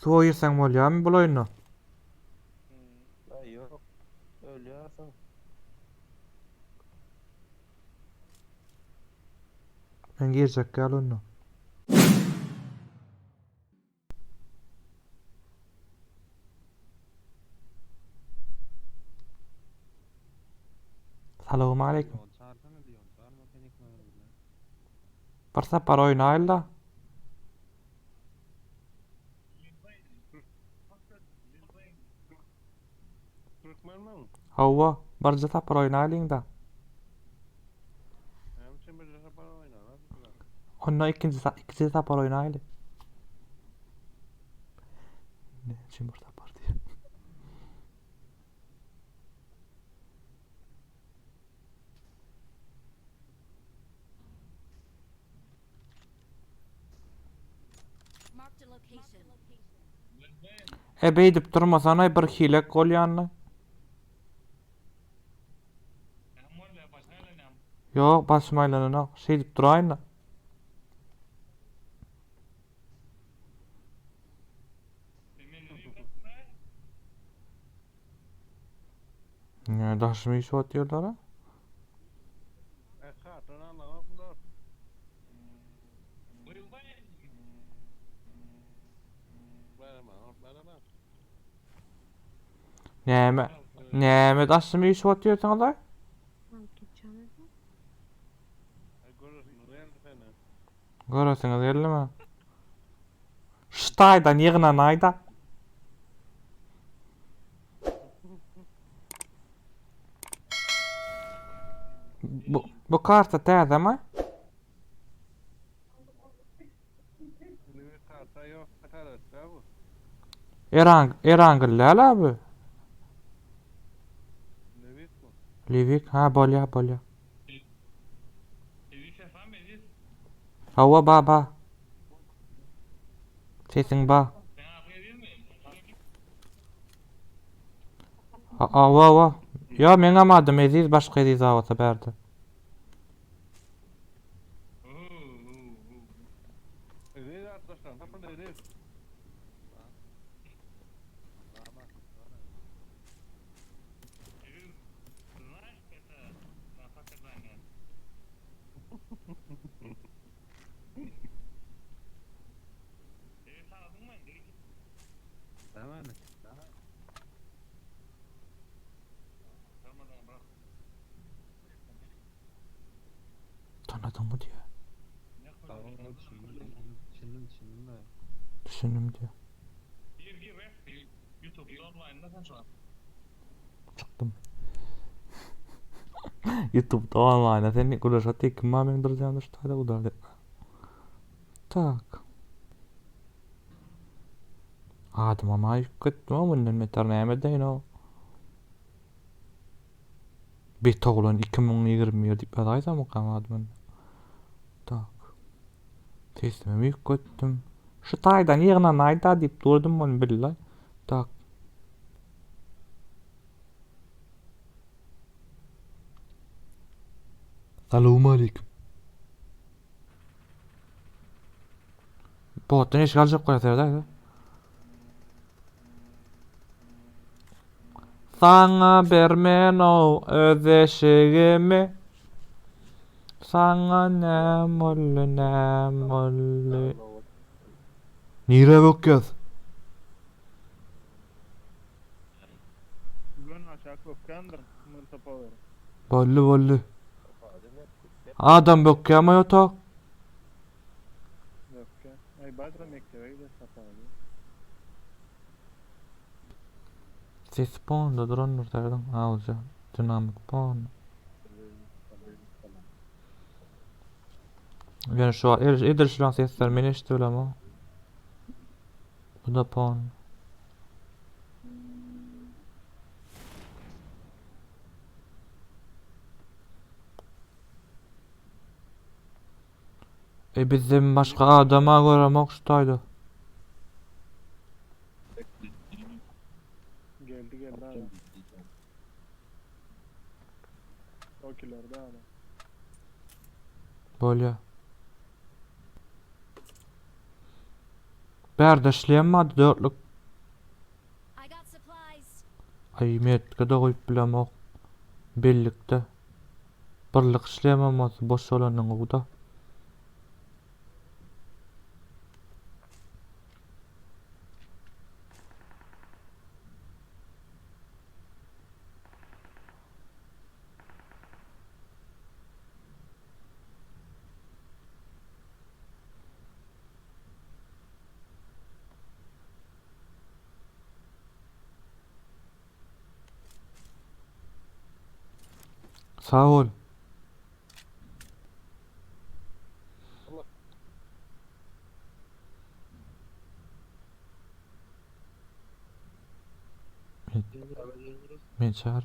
Suwa girseň bolýarmy bul oýunda? Aý ýok. Ölýärsiň. Men girjek ýaly onda. Salowmaleýkim. Bir sapar oýnaýyl-da. Hawa, birje sapar oýnaýlyň-da. Onda ikinji ikinji sapar oýnaýly. Ne üçin bir sapar diýip. E beýdip durmasana bir hilek bolýanyny. Ýok, başym aýlananok. Şeýdip duraýyn-da. Ne daşym iş otýarlar-a? Näme? Näme daşymy işip otyrsyňyz-aý? Göresiňiz geldimi? Şu taýdan ýygnanaý-da. Bu, bu karta täzemi? Eran, Erangül däl abi. Livik, ha bolýa, bolýa. Hawa, ba, ba. Sesiň ba. Hawa, hawa. Ýa, meňem adym Eziz, başga Eziz bolsa bärde. Tanadyňmy diýýär. Düşündim diýýär. Çykdym. Youtube'da online'a sen gürleşip atdy kim bar meň durýan şu taýda udar Tak. Adamam aýyp gitme mundan beter näme edeýin o. Bet oglan 2021 diýip ýazaýsamykam adymy. Tak. Sesimi üýtgetdim. Şu taýdan ýygnanaýda diýip durdum muny billa. Tak. Salowmaleýkim. Botdan eşik aljak bolýar Serdar. Saňa bermen-ow öz eşigimi. Saňa näm boldy, näm boldy. Nirä bökýäs? Gön aşak bökýändir, muny tapaweri. Boldy, boldy. Adam bökýärmi ýotak? Bökýär. Aý Badra mekdebe gider tapaweri. Sesi ponda durandyr serediň audio dinamik pon. Ýöne şu edil şulan sesler men eşidip bilemok. Bu da pon. E bizden başga adama göremok şu taýda. Geldi geldi adam. Tokilerde adam. Bolýa. Bärde şlem bardy dörtlük. I got supplies. Aý metge-de goýup bilemok. Bellikde. Birlik şlemem bolsa boş bolanyň gowy-da. Sag bol. Men çağır.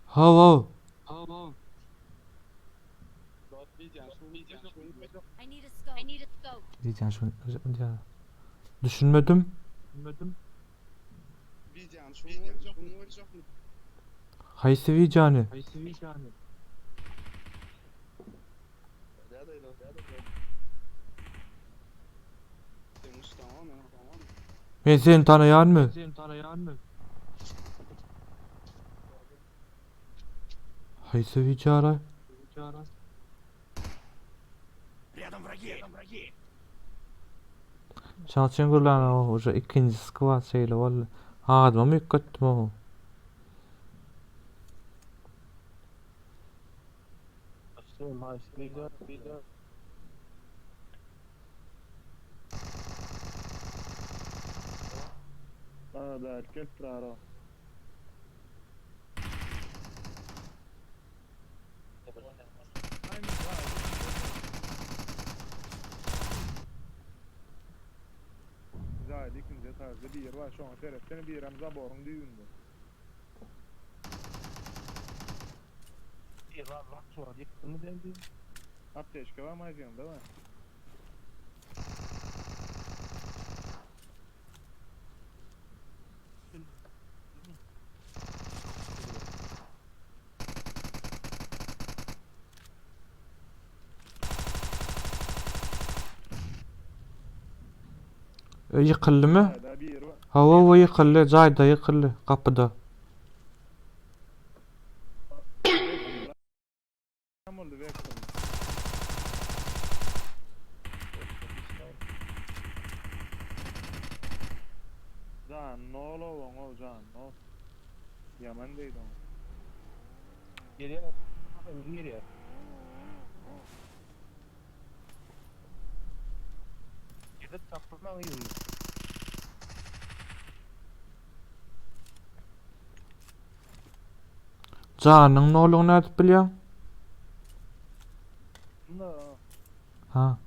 Haw haw. I need a scope. I need a scope. Diýýän şu diýýän. Düşünmedim. Haýsy wideony? Men seni tanaýanmy? Haýsy wideora? Şoň üçin gürlän o уже ikinji skwad şeýle boldy. Adamam üýtgetdim o. Bana da gelip ara. Zahid ikinji etajda bir var şoňa seretsene birem zaboryň düýbünde. Apteçka var magazinde var. Ýykyldymy? Zahida bir var. Hawa, o ýykyldy, jaýda ýykyldy, gapyda. Tam oldu vektör. Can ne ol o can ne ol. Yaman değil o. Geliyor. Geliyor. Gidip tapılman iyi. Janyň nolugyny nädip bilýäň? No. Ha.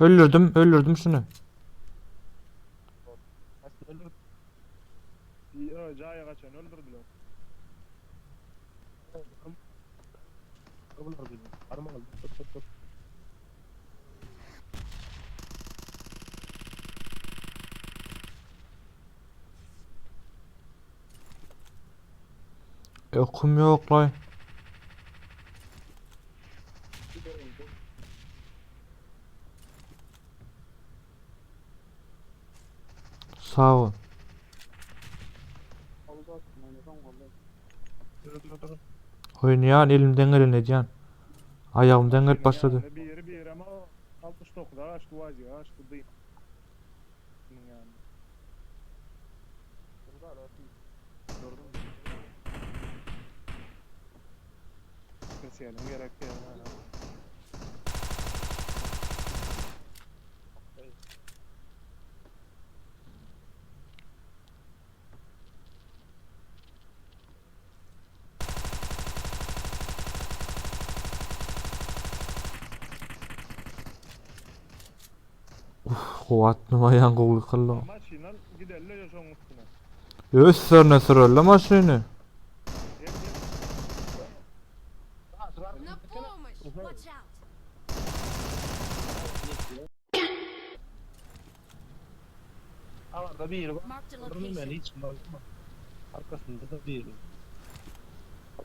Öldürdüm, öldürdüm şunu. Yo, Caya kaçan öldürdüler. E, okum yok lay. Sag ol. Oýnaýan elimden gelen edýän. Aýagymdan gelip başlady. Yani bir yeri bir yeri ama 69'a açtı vaziye açtı değil. Yani. Gördün mü? Keselim gerek değil. Yani. Kuwatny baýan gowy kyldy. Maşynal giderler ya şoň üstüne. Üstlerine sürelle maşyny. Gel gel. На помощь! Watch out! Avarda bir var. Marked a Durun ben location. hiç bakma. Arkasında da bir.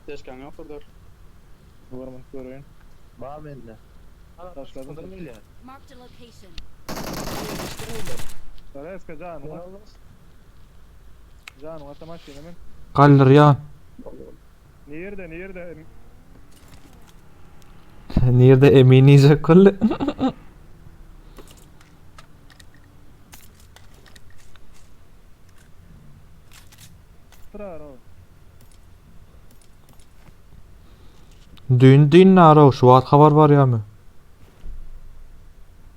Apteçkaň ýokdur. Bir minut göreýin. Bar mende. Taşladım. Şuradan gelýär. Marked a location. Reska janyňa. Janyňa ata maşyna min. Galdyrýan. Nirde nirde? Nirde emin diýjek boldy. Turar o. Düýn düýn naro şu wagt habar barýamy?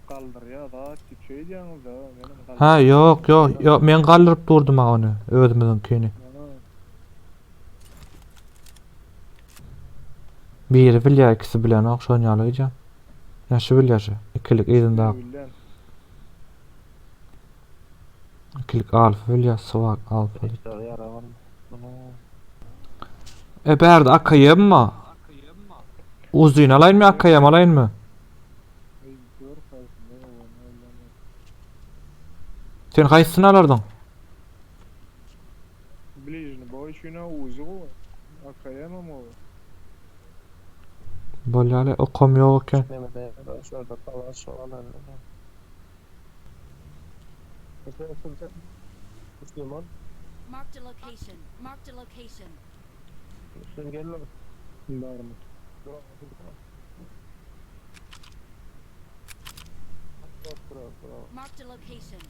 Galdyrýar zat diýip şey diýýäňiz da. Menem galdyr. Ha ýok ýok ýok men galdyryp durdum ha ony özümiziňkini. Ha. Biri bilýär ikisi bilenok şon ýaly öýdýän. Ýa şu bilýär şu ikilik yzynda Bilýän. ikilik alfa bilýär swag alfa. diýip. Ýara var. Bunu E bärde AKM mi? Uzyn alaýynmy AKM alaýynmy? Ey, gör haýsynda oňa öýlenmek. Sen haýsyny alardyň? Ближний бой üçin uzi gowy. AKM am gowy. Bolýar okam ýok eken. Mehmet şurada kalan şu alan. Müslüman. Marked a location. Marked a location. Müslüm gel lan. Barmy. Dur. Dur, dur, dur. Marked a location.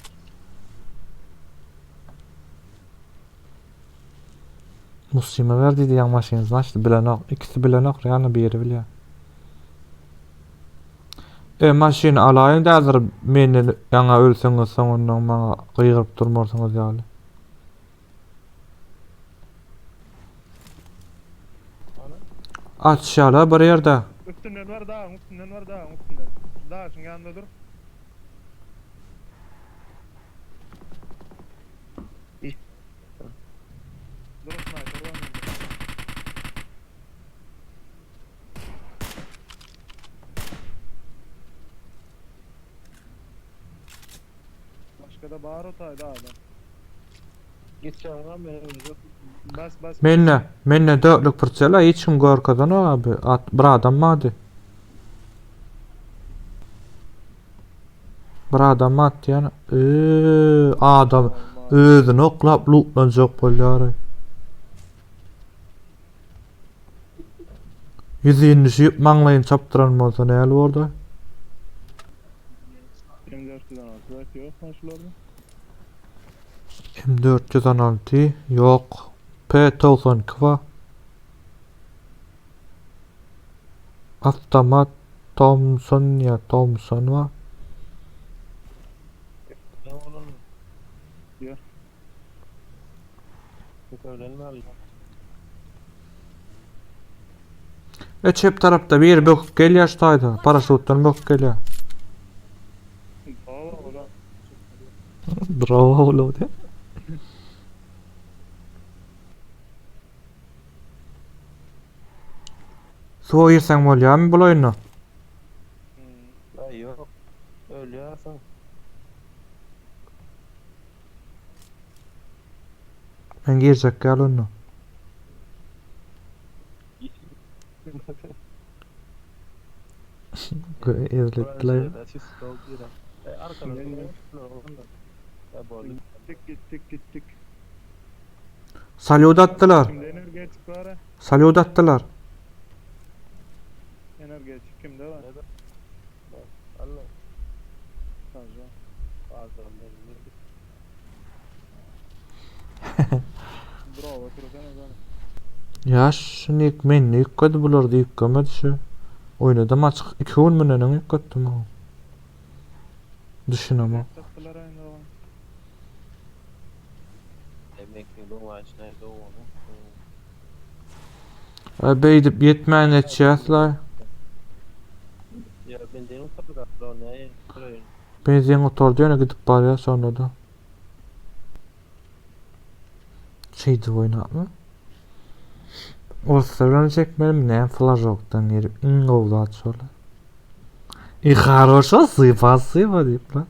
Muslime ver diýdi ýaň maşynyny açdy bilenok. Ikisi bilenok, ýagny biri bilýär. E maşyny alaýyn da häzir menden ýaňa ölseňiz soňundan maňa gygyryp durmarsyňyz ýaly. Açýarlar bir ýerde. Üstünden var dağın üstünden var dağın üstünden. Dağın yanında dur. İş. Dur sniper var mı? Başka da bağır otaydı adam. Gideceğim lan benim yok. Bas bas. Menne, menne dörtlük pırçala hiç kim görkezan abi. At, bir adam vardı. Bir adam at yani. Eee, adam özüni oklap luklanacak bolýar. Ýüzüni düşüp maňlaýyny çapdyran bolsa näl boldy? M416 belki yok mu şularda? M416 ýok. P92 bar. Avtomat Thompson ya Thompson bar. Ne oğlum? Gel. Yukarıdan mı aldın? E çep tarapta bir böküp gelýär şu taýda. Paraşutdan böküp gelýär. Bravo ulan. Bravo oğlum. Suwa girseň bolýarmy bul oýunda? Hmm. Ay yok. Ölüyorsun. Men girjek gel onda. Ezletdiler. Gittik gittik gittik. Salyut atdylar. Kimde energetik var ha? Salyut atdylar. Energetik kimde var? Allah. Sadece. Bravo otursana zaten. Ya şunu men ne ýükgedi bular ýükgemedi şu. Oýnadym açyk 2 gün münden ýükgetdim o. Düşünemem. Sattılar aynı o. Demek ki bu maç nerede oldu? E, beýdip ýetmän geçýäsler. Ya ben de o kadar da ne? Benzin oturdu ýöne gidip barýar sonra da. Şeýdip oýnapmy? Olsa bilen çekmelim ne flajokdan girip iň gowy zat şol. I хорошо sypa sypa diýip lan.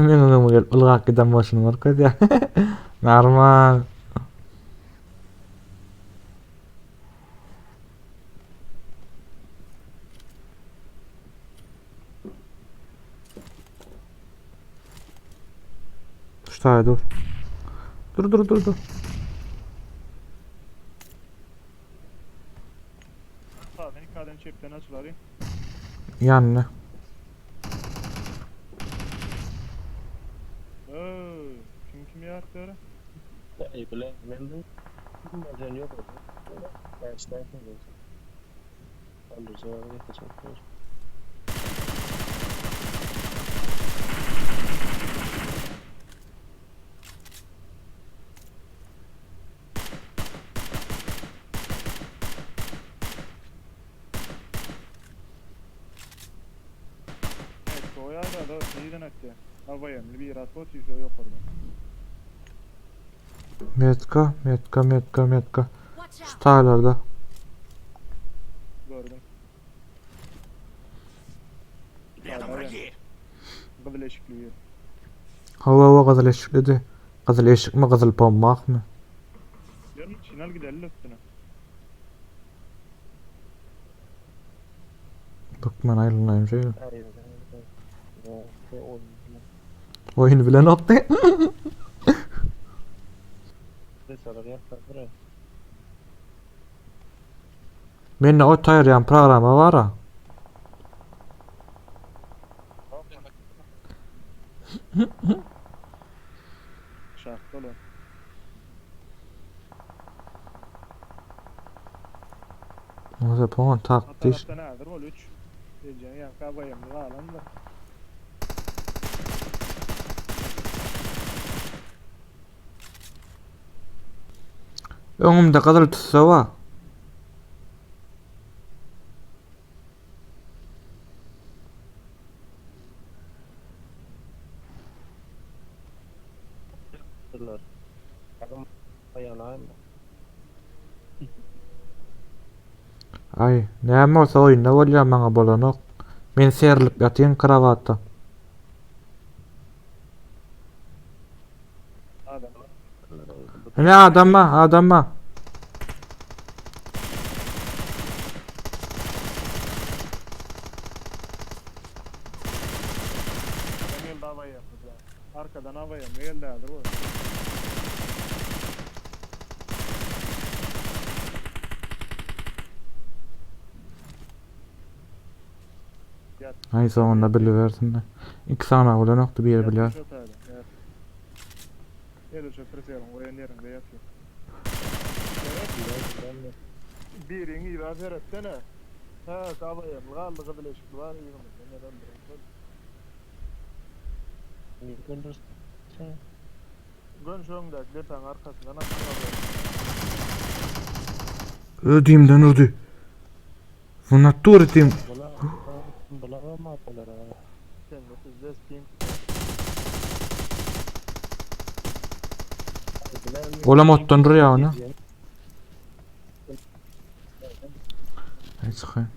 Meň öňüme gelip ylgap giden bolşuny görkezýär. Normal. Şu taýda dur. Dur dur dur dur. Sağdan iki adam çepden açılarayım. Ýanyna. Öö, kim kimi ýartdy öyle? Ey bile men bu sen yok oldu. Baştan kalıyorsun. Öldürse geçecekler. Evet, o yarda da neyden ötdi? Havaya bir at ot yüzü yok orada. Metka, metka, metka, metka. Watch Şu out! taýlarda. Gördüm. Рядом враги! Gyzyl eşikli bir. Hawa hawa gyzyl eşiklidi. Gyzyl eşikmi, gyzyl pommakmy? Yarın Çinal gidelim üstüne. Bökmen aýrylaýyn şeýle. Hayır. Oyun. Oýun bilen okdy. Resalar yaptılar. Mende ot taýýarlaýan programma bar ha. Şartlı olan. Ose pon tak Ha diş. tarafta nedir? Ol 3. Diyeceğin ya havaya mı alan da. Öňümde gyzyl tüsse bar. Adam ayağına Aý, näme bolsa oýunda bolýar maňa bolanok. Men serilip ýatyn krowatda. Adam. Ne adam ba, adam ba. Adam geldi havaya yaptı. Arkadan havaya mı geldi abi bu? Yat. Aý soňunda bilibersin. Iki sany bolanokdy biri bilýär. Yatmış otayda. Yat. Gel şu preserin koyan yerinde yatıyor. Birini ibaz etsene. Ha, havaya mı kaldı kızıl eşikli var yığımızda neden bir Gön şu öndeki depenin arkasından attın havaya. Ödüğümden ödü. Bu natur tim. Sen de sizde pink. Olam otdan durýar ony. Aý çykaýyn.